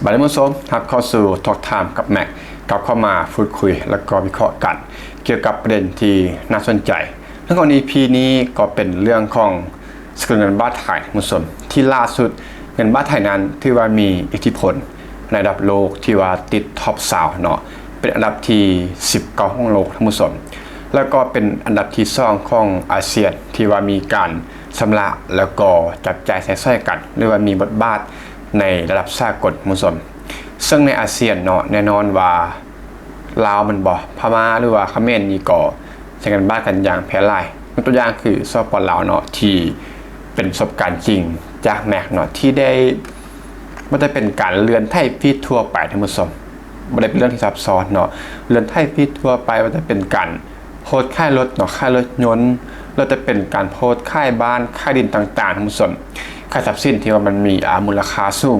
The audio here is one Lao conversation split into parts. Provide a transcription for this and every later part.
ບາດນີ້ທ່ານຜູ້ຊົມຮັບເຂົ້າສູ່ Talk Time ກັບ Mac ກັບເຂົ້າມາພູດຄຸຍ ແລ້ວກໍວິເຄາະກັນກ່ຽວກັບປະເດັນທີ່ໜ້າສົນໃຈ. ເລື່ອງຂອງ ອີ ພີ ນີ້ກໍເປັນເລື່ອງຂອງສະກຸນເງິນບາດໄທ ທ່ານຜູ້ຊົມ ທີ່ລ່າສຸດເງິນບາດໄທນັ້ນຖືວ່າມີອິດທິພົນໃນລະດັບໂລກ ທີ່ວ່າຕິດ Top ຊາວເນາະ ເປັນອັນດັບທີສິບເກົ້າຂອງໂລກ ທ່ານຜູ້ຊົມ ແລ້ວກໍເປັນອັນດັບທີສອງຂອງອາຊຽນ ທີ່ວ່າມີການຊຳລະ ແລ້ວກໍຈັບຈ່າຍໃຊ້ສອຍກັນ ຫຼືວ່າມີບົດບາດໃນລະດັບສາກົນ ທ່ານຜູ້ຊົມ. ເຊິ່ງໃນອາຊຽນເນາະ ແນ່ນອນວ່າລາວແມ່ນບໍ່ ພະມ້າ ຫຼືວ່າຂະເໝນນີ້ກໍໃຊ້ເງິນບາດກັນຢ່າງແຜ່ຫຼາຍ. ຍົກຕົວຢ່າງຄື ສປປ ລາວເນາະ ທີ່ເປັນປະສົບການຈິງຈາກ Mac ເນາະ ທີ່ໄດ້ ບໍ່ວ່າຈະເປັນການເລື່ອນໄຖຟີດທົ່ວໄປ ທ່ານຜູ້ຊົມ ບໍ່ໄດ້ເປັນເລື່ອງທີ່ຊັບຊ້ອນເນາະ ເລື່ອນໄຖຟີດທົ່ວໄປ ບໍ່ວ່າຈະເປັນການໂພສຂາຍລົດເນາະ ຂາຍລົດຍົນ ຫຼືຈະເປັນການໂພສຂາຍບ້ານ ຂາຍດິນຕ່າງໆ ທ່ານຜູ້ຊົມ ຂາຍຊັບສິນທີ່ວ່າມັນມີ ອາ ມູນລະຄ່າສູງ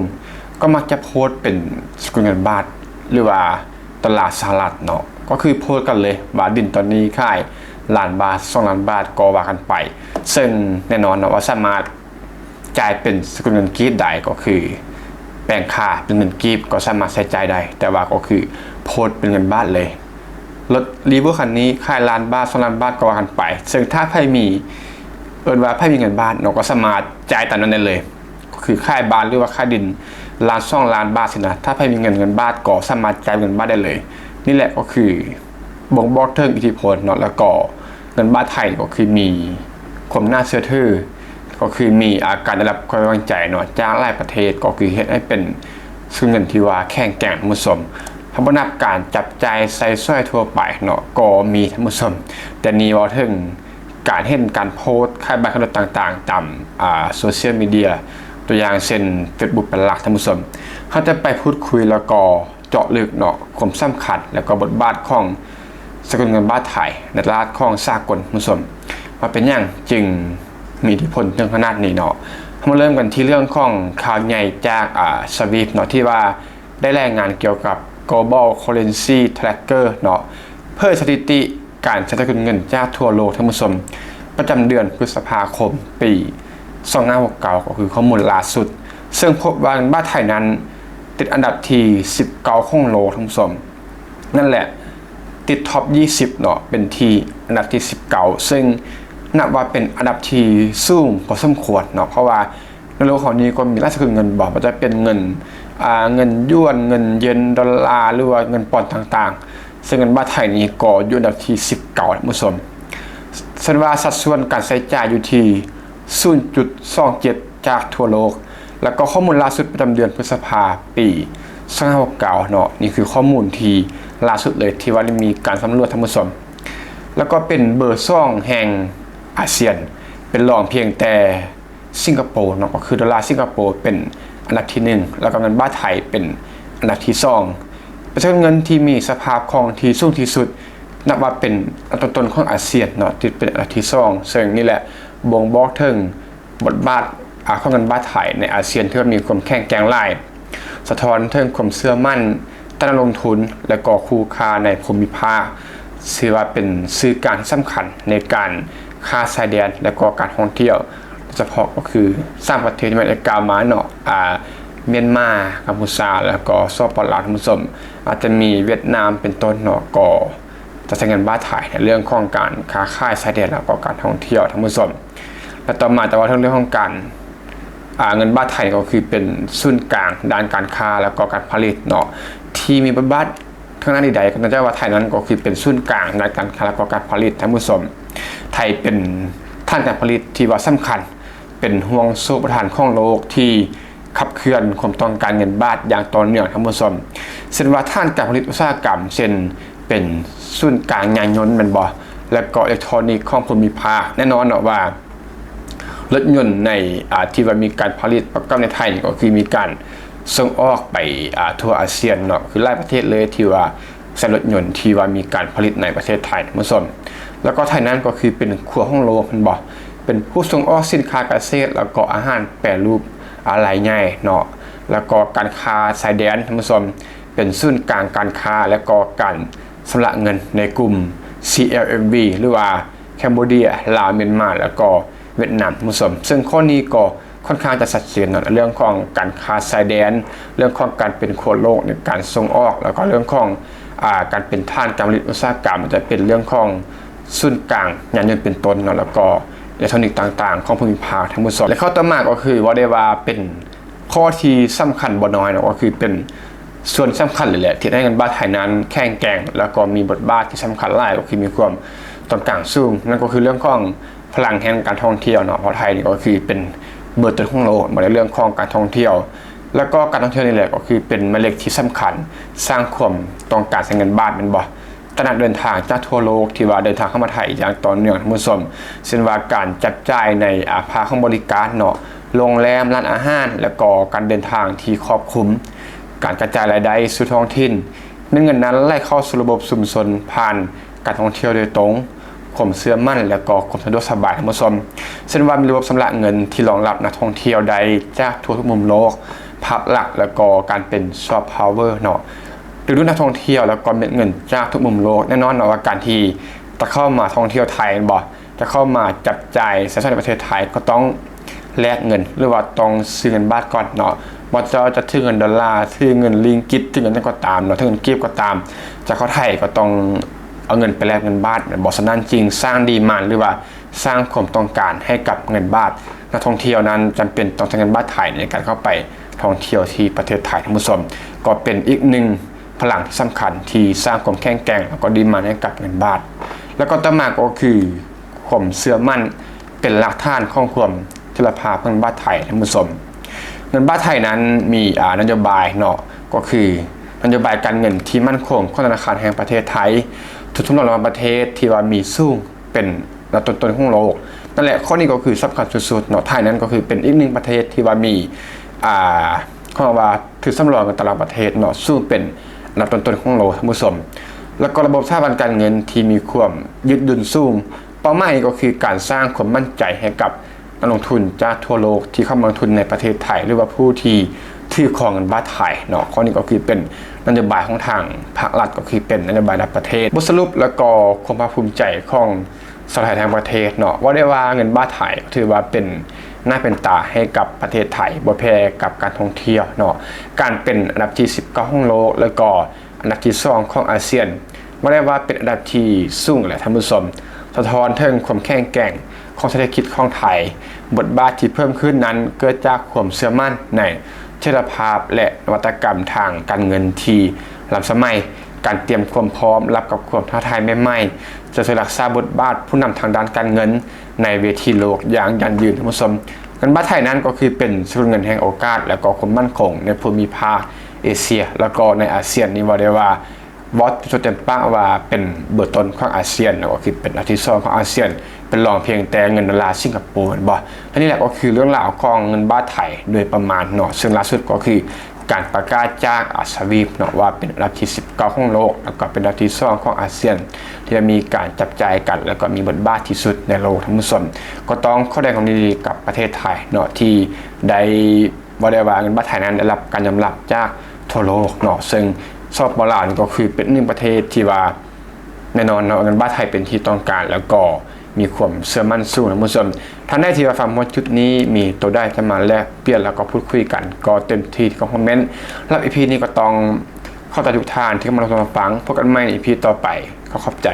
ກໍມັກຈະໂພສເປັນສະກຸນເງິນບາດ ຫຼືວ່າໂດລາສະຫະລັດເນາະ ກໍຄືໂພສກັນເລີຍວ່າດິນຕອນນີ້ຂາຍລ້ານບາດ ສອງລ້ານບາດ ກໍວ່າກັນໄປ. ເຊິ່ງແນ່ນອນເນາະວ່າສາມາດ ຈ່າຍເປັນສະກຸນເງິນກີບໄດ້ ກໍຄືແປງຄ່າເປັນເງິນກີບກໍສາມາດໃຊ້ຈ່າຍໄດ້ ແຕ່ວ່າກໍຄືໂພສເປັນເງິນບາດເລີຍ. ລົດ Revo ຄັນນີ້ຂາຍລ້ານບາດ ສອງລ້ານບາດ ກໍວ່າກັນໄປ. ເຊິ່ງຖ້າໃຜມີ ເອີ້ນວ່າໃຜມີເງິນບາດເນາະ ກໍສາມາດຈ່າຍຕາມນັ້ນໄດ້ເລີຍ ກໍຄືຂາຍບ້ານ ຫຼືວ່າຂາຍດິນລ້ານ ສອງລ້ານບາດຊີ້ນະ ຖ້າໃຜມີເງິນ ເງິນບາດ ກໍສາມາດຈ່າຍເປັນເງິນບາດໄດ້ເລີຍ. ນີ້ແຫຼະກໍຄື ບົ່ງບອກເຖິງອິດທິພົນເນາະ ແລ້ວກໍເງິນບາດໄທກໍຄືມີຄວາມໜ້າເຊື່ອຖື ກໍຄືມີ ອາ ການໄດ້ຮັບຄວາມໄວ້ວາງໃຈເນາະ ຈາກຫຼາຍປະເທດ ກໍຄືເຮັດໃຫ້ເປັນສະກຸນເງິນທີ່ວ່າແຂງແກ່ງ ທ່ານຜູ້ຊົມ. ຖ້າບໍ່ນັບການຈັບຈ່າຍໃຊ້ສອຍທົ່ວໄປເນາະ ກໍມີ ທ່ານຜູ້ຊົມ ແຕ່ນີ້ເວົ້າເຖິງການເຫັນການໂພສຂາຍບ້ານຂາຍລົດຕ່າງໆ ຕາມ ອາ ໂຊຊຽວມີເດຍ ຕົວຢ່າງເຊັ່ນ Facebook ເປັນຫຼັກ ທ່ານຜູ້ຊົມ. ເຮົາຈະໄປພູດຄຸຍ ແລ້ວກໍ ເຈາະເລິກເນາະ ຄວາມສຳຄັນ ແລະ ກໍບົດບາດຂອງສະກຸນເງິນບາດໄທໃນຕະຫຼາດຂອງສາກົນ ທ່ານຜູ້ຊົມ ວ່າເປັນຫຍັງຈຶ່ງມີອິດທິພົນເຖິງຂະໜາດນີ້ເນາະ. ເຮົາມາເລີ່ມກັນທີ່ເລື່ອງຂອງຂ່າວໃຫຍ່ຈາກ ອາ SWIFT ເນາະ ທີ່ວ່າໄດ້ລາຍງານກ່ຽວກັບ Global Currency Tracker ເນາະ ເຜີຍສະຖິຕິ ການໃຊ້ສະກຸນເງິນຈາກທົ່ວໂລກ ທ່ານຜູ້ຊົມ ປະຈຳເດືອນພຶດສະພາຄົມປີສອງພັນຫ້າຮ້ອຍຫົກສິບເກົ້າ ກໍຄືຂໍ້ມູນລ່າສຸດ ເຊິ່ງພົບວ່າເງິນບາດໄທນັ້ນຕິດອັນດັບທີສິບເກົ້າຂອງໂລກ ທ່ານຜູ້ຊົມ ນັ້ນແຫຼະ ຕິດ Top ຊາວເນາະ ເປັນທີ່ອັນດັບທີສິບເກົ້າ ເຊິ່ງນັບວ່າເປັນອັນດັບທີ່ສູງພໍສົມຄວນເນາະ ເພາະວ່າ ໃນໂລກເຮົານີ້ກໍມີຫຼາຍສະກຸນເງິນບໍ່ ບໍ່ວ່າຈະເປັນເງິນ ອາ ເງິນຢວນ ເງິນເຢັນ ໂດລາ ຫຼືວ່າເງິນປອນຕ່າງໆ ເຊິ່ງເງິນບາດໄທນີ້ກໍຢູ່ອັນດັບທີສິບເກົ້າ ທ່ານຜູ້ຊົມ ເຊັ່ນວ່າສັດສ່ວນການໃຊ້ຈ່າຍຢູ່ທີ່ສູນຈຸດສອງເຈັດຈາກທົ່ວໂລກ ແລ້ວກໍຂໍ້ມູນລ່າສຸດປະຈຳເດືອນພຶດສະພາປີສອງພັນຫ້າຮ້ອຍຫົກສິບເກົ້າເນາະ ນີ້ຄືຂໍ້ມູນທີ່ລ່າສຸດເລີຍ ທີ່ວ່າໄດ້ມີການສຳຫຼວດ ທ່ານຜູ້ຊົມ ແລ້ວກໍເປັນເບີສອງແຫ່ງອາຊຽນ ເປັນລອງພຽງແຕ່ ສິງກະໂປເນາະ ກໍຄືໂດລາສິງກະໂປເປັນອັນດັບທີໜຶ່ງ ແລ້ວກໍເງິນບາດໄທເປັນອັນດັບທີສອງ ເປັນສະກຸນເງິນທີ່ມີສະພາບຄ່ອງທີ່ສູງທີ່ສຸດ ນັບວ່າເປັນອັນດັບຕົ້ນໆຂອງອາຊຽນເນາະ ທີ່ເປັນອັນດັບທີສອງ ເຊິ່ງນີ້ແຫຼະບົ່ງບອກເຖິງບົດບາດ ອາ ຂອງເງິນບາດໄທໃນອາຊຽນ ຖືວ່າມີຄວາມແຂງແກ່ງຫຼາຍ ສະທ້ອນເຖິງຄວາມເຊື່ອໝັ້ນ ຕ່າງນັກລົງທຶນ ແລະ ກໍຄູ່ຄ້າໃນພູມິພາກ ຖືວ່າເປັນສື່ກາງທີ່ສຳຄັນໃນການຄ້າຊາຍແດນ ແລະ ກໍການທ່ອງທ່ຽວ ໂດຍສະເພາະກໍຄືສາມປະເທດທີ່ແມ່ນໄດ້ກ່າວມາເນາະ ອາ ມຽນມາ, ກຳພູຊາ ແລ້ວກໍ ສປປ ລາວ ທ່ານຜູ້ຊົມ ອາດຈະມີຫວຽດນາມເປັນຕົ້ນເນາະ ກໍຈະໃຊ້ເງິນບາດໄທໃນເລື່ອງຂອງການຄ້າຂາຍຊາຍແດນ ແລ້ວກໍການທ່ອງທ່ຽວ ທ່ານຜູ້ຊົມ. ແລະ ຕໍ່ມາຈະເວົ້າເຖິງເລື່ອງຂອງການ ອາ ເງິນບາດໄທນີ້ກໍຄືເປັນສູນກາງດ້ານການຄ້າ ແລ້ວກໍການຜະລິດເນາະ ທີ່ມີບົດບາດທາງດ້ານໃດໆ ກໍເນື່ອງຈາກວ່າໄທນັ້ນກໍຄືເປັນສູນກາງດ້ານການຄ້າ ແລ້ວກໍການຜະລິດ ທ່ານຜູ້ຊົມ. ໄທເປັນຖານການຜະລິດທີ່ວ່າສຳຄັນ ເປັນຫ່ວງໂສ້ປະທານຂອງໂລກທີ່ຂັບເຄື່ອນຄວາມຕ້ອງການເງິນບາດຢ່າງຕໍ່ເນື່ອງ ທ່ານຜູ້ຊົມ. ເຊັ່ນວ່າຖານການຜະລິດອຸດສາຫະກຳ ເຊັ່ນ ເປັນສູນກາງຍານຍົນແມ່ນບໍ່ ແລ້ວກໍເອເລັກໂທຣນິກຂອງພູມິພາກ ແນ່ນອນເນາະວ່າ ລົດຍົນໃນ ອາ ທີ່ວ່າມີການຜະລິດປະກອບໃນໄທນີ້ ກໍຄືມີການສົ່ງອອກໄປ ອາ ທົ່ວອາຊຽນເນາະ ຄືຫຼາຍປະເທດເລີຍທີ່ວ່າໃຊ້ລົດຍົນທີ່ວ່າມີການຜະລິດໃນປະເທດໄທ ທ່ານຜູ້ຊົມ. ແລ້ວກໍໄທນັ້ນກໍຄືເປັນຂົວຂອງໂລກແມ່ນບໍ່ ເປັນຜູ້ສົ່ງອອກສິນຄ້າກະເສດ ແລ້ວກໍອາຫານແປຮູບ ອາ ລາຍໃຫຍ່ເນາະ ແລ້ວກໍການຄ້າຊາຍແດນ ທ່ານຜູ້ຊົມ ເປັນສູນກາງການຄ້າ ແລະ ກໍການຊຳລະເງິນໃນກຸ່ມ CLMV ຫຼືວ່າ ແຄມໂບເດຍ, ລາວ, ມຽນມາ ແລະ ກໍຫວຽດນາມ ທ່ານຜູ້ຊົມ. ເຊິ່ງຂໍ້ນີ້ກໍ ຂ້ອນຂ້າງຈະຊັດເຈນເນາະ ເລື່ອງຂອງການຄ້າຊາຍແດນ, ເລື່ອງຂອງການເປັນຂົວໂລກໃນການສົ່ງອອກ ແລ້ວກໍເລື່ອງຂອງ ອາ ການເປັນຖານການຜະລິດອຸດສາຫະກຳ ຈະເປັນເລື່ອງຂອງສູນກາງຍານຍົນເປັນຕົ້ນເນາະ ແລ້ວກໍເອເລັກໂທຣນິກຕ່າງໆຂອງພູມິພາກ ທ່ານຜູ້ຊົມ. ແລະ ຂໍ້ຕໍ່ມາກໍຄືເວົ້າໄດ້ວ່າເປັນຂໍ້ທີ່ສຳຄັນບໍ່ນ້ອຍເນາະ ກໍຄືເປັນສ່ວນສຳຄັນເລີຍແຫຼະ ທີ່ເຮັດໃຫ້ເງິນບາດໄທນັ້ນແຂງແກ່ງ ແລ້ວກໍມີບົດບາດທີ່ສຳຄັນຫຼາຍ ກໍຄືມີຄວາມຕ້ອງການສູງ ນັ້ນກໍຄືເລື່ອງຂອງ ພະລັງແຫ່ງການທ່ອງທ່ຽວເນາະ ເພາະໄທນີ້ກໍຄືເປັນເບີຕົ້ນຂອງໂລກ ມາໃນເລື່ອງຂອງການທ່ອງທ່ຽວ ແລ້ວກໍການທ່ອງທ່ຽວນີ້ແຫຼະ ກໍຄືເປັນແມ່ເຫຼັກທີ່ສຳຄັນ ສ້າງຄວາມຕ້ອງການໃສ່ເງິນບາດ ແມ່ນບໍ່? ຕະຫຼາດເດີນທາງຈາກທົ່ວໂລກທີ່ວ່າເດີນທາງເຂົ້າມາໄທຢ່າງຕໍ່ເນື່ອງ ທ່ານຜູ້ຊົມ, ເຊັ່ນວ່າການຈັບຈ່າຍໃນ ອາ ພາກຂອງບໍລິການເນາະ, ໂຮງແຮມ, ຮ້ານອາຫານ ແລ້ວກໍການເດີນທາງທີ່ຄອບຄຸມ, ການກະຈາຍລາຍໄດ້ສູ່ທ້ອງຖິ່ນ, ແມ່ນເງິນນັ້ນໄຫຼເຂົ້າສູ່ລະບົບຊຸມຊົນຜ່ານການທ່ອງທ່ຽວໂດຍຕົງ, ຄວາມເຊື່ອໝັ້ນ ແລະ ກໍຄວາມສະດວກສະບາຍ ທ່ານຜູ້ຊົມ. ເຊັ່ນວ່າມີລະບົບຊຳລະເງິນທີ່ຮອງຮັບນັກທ່ອງທ່ຽວໄດ້ຈາກທົ່ວທຸກມຸມໂລກ, ພາບລັກ ແລະ ກໍການເປັນຊອບພາວເວີເນາະ ດຶງດູດນັກທ່ອງທ່ຽວ ແລະ ກໍເມັດເງິນຈາກທຸກມຸມໂລກ. ແນ່ນອນເນາະວ່າການທີ່ຈະເຂົ້າມາທ່ອງທ່ຽວໄທແມ່ນບໍ່? ຈະເຂົ້າມາຈັບຈ່າຍໃຊ້ສອຍໃນປະເທດໄທ ກໍຕ້ອງແລກເງິນ ຫຼືວ່າຕ້ອງຊື້ເງິນບາດກ່ອນເນາະ. ບໍ່ວ່າເຈົ້າຈະຖືເງິນໂດລາ, ຖືເງິນລິງກິດ, ຖືເງິນຫຍັງກໍຕາມເນາະ, ຖືເງິນກີບກໍຕາມ, ຈະເຂົ້າໄທກໍຕ້ອງເອົາເງິນໄປແລກເງິນບາດແມ່ນບໍ່? ສະນັ້ນຈຶ່ງສ້າງດີມານ ຫຼືວ່າສ້າງຄວາມຕ້ອງການໃຫ້ກັບເງິນບາດ. ນັກທ່ອງທ່ຽວນັ້ນຈຳເປັນຕ້ອງໃຊ້ເງິນບາດໄທໃນການເຂົ້າໄປທ່ອງທ່ຽວທີ່ປະເທດໄທ ທ່ານຜູ້ຊົມ. ກໍເປັນອີກໜຶ່ງພະລັງທີ່ສຳຄັນທີ່ສ້າງຄວາມແຂງແກ່ງ ແລ້ວກໍດີມານໃຫ້ກັບເງິນບາດ. ແລ້ວກໍຕໍ່ມາກໍຄື ຄວາມເຊື່ອໝັ້ນເປັນລາກຖານຂອງຄວາມສະຖຽນລະພາບຂອງເງິນບາດໄທ ທ່ານຜູ້ຊົມ. ເງິນບາດໄທນັ້ນມີ ອາ ນະໂຍບາຍເນາະ ກໍຄືນະໂຍບາຍການເງິນທີ່ໝັ້ນຄົງຂອງທະນາຄານແຫ່ງປະເທດໄທ ຖືກສຳຮອງລະຫວ່າງປະເທດທີ່ວ່າມີສູງເປັນອັນດັບຕົ້ນໆຂອງໂລກ. ນັ້ນແຫຼະ ຂໍ້ນີ້ກໍຄືສຳຄັນສຸດໆເນາະ. ໄທນັ້ນກໍຄືເປັນອີກໜຶ່ງປະເທດທີ່ວ່າມີ ອາ ເຂົາເອີ້ນວ່າ ຖືກສຳຮອງກັນຕາມລາວປະເທດເນາະ ສູງເປັນອັນດັບຕົ້ນໆຂອງໂລກ ທ່ານຜູ້ຊົມ. ແລ້ວກໍລະບົບສະຖາບັນການເງິນທີ່ມີຄວາມຍືດຫຍຸ່ນສູງ. ເປົ້າໝາຍກໍຄືການສ້າງຄວາມໝັ້ນໃຈໃຫ້ກັບນັກລົງທຶນຈາກທົ່ວໂລກທີ່ເຂົ້າມາລົງທຶນໃນປະເທດໄທ ຫຼືວ່າຜູ້ທີ່ຖືຄອງເງິນບາດໄທເນາະ. ຂໍ້ນີ້ກໍຄືເປັນນະໂຍບາຍຂອງທາງພາກລັດ ກໍຄືເປັນນະໂຍບາຍລະດັບປະເທດ. ບົດສະຫຼຸບ ແລ້ວກໍຄວາມພາກພູມໃຈຂອງ ຊາວໄທທັງປະເທດເນາະ ເວົ້າໄດ້ວ່າເງິນບາດໄທຖືວ່າເປັນໜ້າເປັນຕາໃຫ້ກັບປະເທດໄທ ບໍ່ແພ້ກັບການທ່ອງທ່ຽວເນາະ. ການເປັນອັນດັບທີສິບເກົ້າຂອງໂລກ ແລ້ວກໍອັນດັບທີສອງຂອງອາຊຽນ ເວົ້າໄດ້ວ່າເປັນອັນດັບທີ່ສູງແຫຼະທ່ານຜູ້ຊົມ ສະທ້ອນເຖິງຄວາມແຂງແກ່ງຂອງເສດຖະກິດຂອງໄທ. ບົດບາດທີ່ເພີ່ມຂຶ້ນນັ້ນເກີດຈາກຄວາມເຊື່ອໝັ້ນໃນ ເສດຖະພາບ ແລະ ນະວັດຕະກຳທາງການເງິນທີ່ລ້ຳສະໄໝ, ການຕຽມຄວາມພ້ອມຮັບກັບຄວາມທ້າທາຍໃໝ່ໆ ຈະຊ່ວຍຮັກສາບົດບາດຜູ້ນຳທາງດ້ານການເງິນໃນເວທີໂລກຢ່າງຢັ້ງຢືນ. ທ່ານຜູ້ຊົມ, ເງິນບາດໄທນັ້ນກໍຄືເປັນສະກຸນເງິນແຫ່ງໂອກາດ ແລະ ກໍຄວາມໝັ້ນຄົງໃນພູມິພາກເອເຊຍ ແລ້ວກໍໃນອາຊຽນນີ້ ເວົ້າໄດ້ວ່າ ເວົ້າເຕັມປາກວ່າເປັນເບີຕົ້ນຂອງອາຊຽນ ແລ້ວກໍຄືເປັນອັນດັບທີສອງຂອງອາຊຽນ ເປັນລອງພຽງແຕ່ເງິນໂດລາສິງກະໂປ ແມ່ນບໍ່? ແລະ ນີ້ແຫຼະກໍຄືເລື່ອງລາວຂອງເງິນບາດໄທໂດຍປະມານເນາະ, ເຊິ່ງລ່າສຸດກໍຄືການປະກາດຈາກອາຊະວີບເນາະ ວ່າເປັນອັນດັບທີສິບເກົ້າຂອງໂລກ ແລ້ວກໍເປັນອັນດັບທີສອງຂອງອາຊຽນ ທີ່ໄດ້ມີການຈັບຈ່າຍກັນ ແລ້ວກໍມີບົດບາດທີ່ສຸດໃນໂລກ. ທ່ານຜູ້ຊົມ, ກໍຕ້ອງຂໍສະແດງຄວາມຍິນດີກັບປະເທດໄທເນາະ ທີ່ໄດ້ ເວົ້າໄດ້ວ່າເງິນບາດໄທນັ້ນໄດ້ຮັບການຍອມຮັບຈາກທົ່ວໂລກເນາະ, ເຊິ່ງ ສປປ ລາວ ນີ້ກໍຄືເປັນໜຶ່ງປະເທດທີ່ວ່າ ແນ່ນອນເນາະ ເງິນບາດໄທເປັນທີ່ຕ້ອງການ ແລ້ວກໍມີຄວາມເຊື່ອໝັ້ນສູງ. ທ່ານຜູ້ຊົມ, ທ່ານໃດທີ່ວ່າຟັງມາຮອດຈຸດນີ້ ມີໂຕໃດຈະມາແລກປ່ຽນ ແລ້ວກໍພູດຄຸຍກັນ ກໍເຕັມທີ່ທີ່ຄອມເມັນ. ສຳລັບອີພີນີ້ກໍຕ້ອງຂອບໃຈທຸກທ່ານທີ່ເຂົ້າມາຮັບຊົມຮັບຟັງ. ພົບກັນໃໝ່ໃນອີພີຕໍ່ໄປ. ຂໍຂອບໃຈ.